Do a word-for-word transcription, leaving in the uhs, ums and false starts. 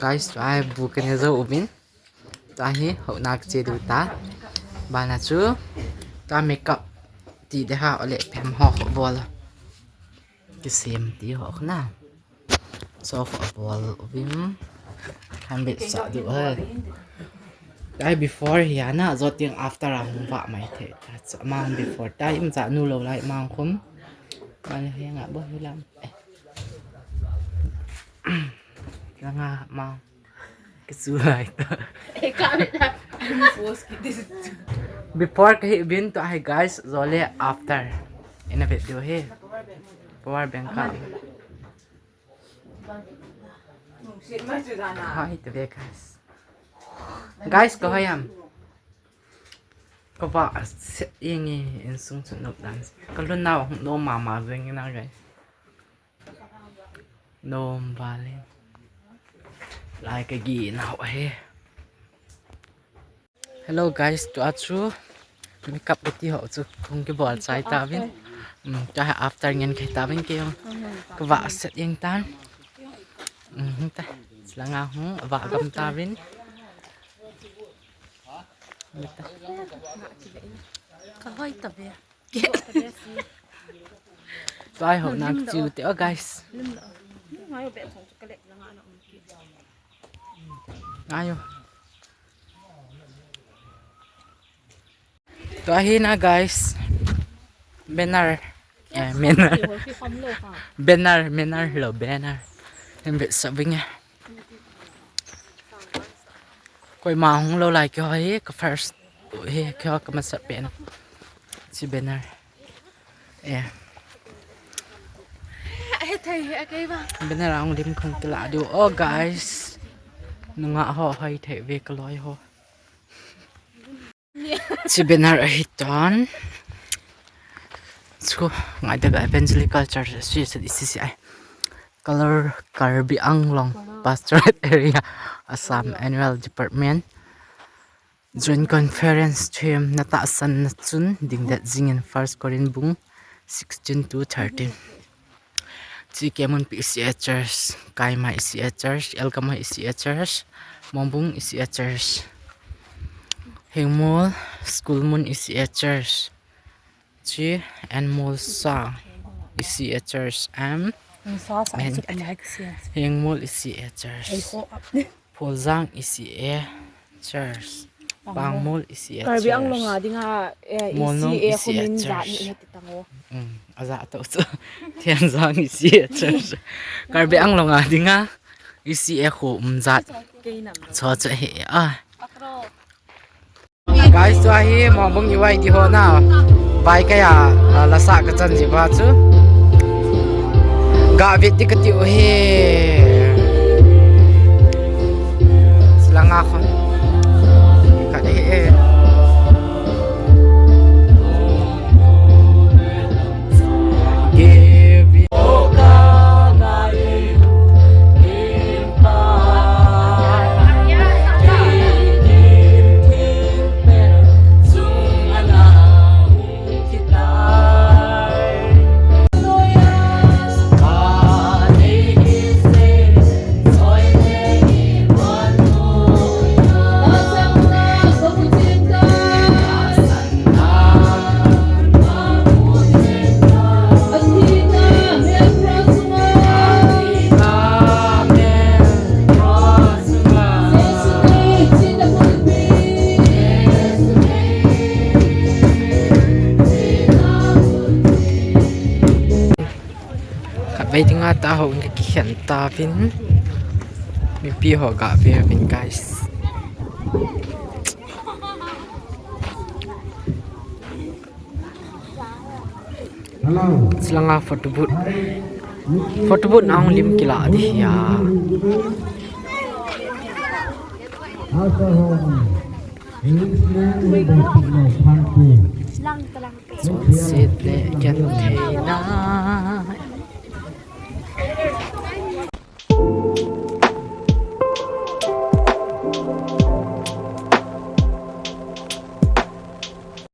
Guys, tua hi bu kane jou uvin. Tua hi houin kache diu ta. Bana chu tua makeup ti de ha ole pem ho ho bol. Kisem ti ho na. So ho bol uvin. Han bit sa diu he. Tua hi before hi ana jo ting after a hung va mai the. Tua hi mang before tua hi imcha nu lou lai mang khum. Bana hi nga bo hi lam. Eh. Langa mang. Kisu lai ta. Before kahi bin tua hi guys, jole after. Ina video hi. Power bank ka. Hai te ve guys. Guys, ko hayam. Kava set inge insung chu nop dan. Kalun nau hung no mama jeng ina guys. Nom vale. Lai kagi nau he. Hello guys, tua chu makeup kiti ho chu hung kibol chai tauvin. Um, tua hi after ngen kai tauvin kei. Kava set ing tan. Um, ta. Langa hung va gam tauvin. Kahoi ta ve. Tua hi houin kache u te o guys. Ayo. Tua hi na guys. Banner. Eh, banner. Banner, banner lo, banner. Hin bit sa vinge. Koima hung lou lai keiho hi ka first hi keiho ka masa pen. Chi banner. Eh. Banner a hung lim khun kila diu. Oh guys. Nunga ho hoi thei ve ka loi ho. Chi banner ahi tan. Chu ngai de ga Evangelical Church Association E C C I. Color Karbi Anglong Pastorate Area Assam Annual Department Joint Conference theme na tahsan na chun dingdet jingin First Corinth bung sixteen to thirteen. Chi Kemunpi E C A Church, Kaima E C A Church, Elkama E C A Church, Mongbung E C A Church, Hengmol School Mun E C A Church, chi Enmolsa E C A Church, am Hengmol E C A Church. Pholjang E C A Church. Pangmol E C A Church. Karbi Anglong a dinga, eh, Molnom E C A Church. Um, aja to chu. Thenjang E C A Church. Karbi Anglong a dinga E C A khu um jat. Cho cho he a. Guys, tua hi Mongbung E Y D ho na. Vai kaya, ah, lasa ka chan ji ba chu. Ga vit di ka ti u hi. Silanga khon. Ka de he. Khatvei dinga ta houin ka kikhen tauvin. Mipi ho ga ve uvin, guys. Silanga photo booth. Photo booth na hung lim kila di hi a.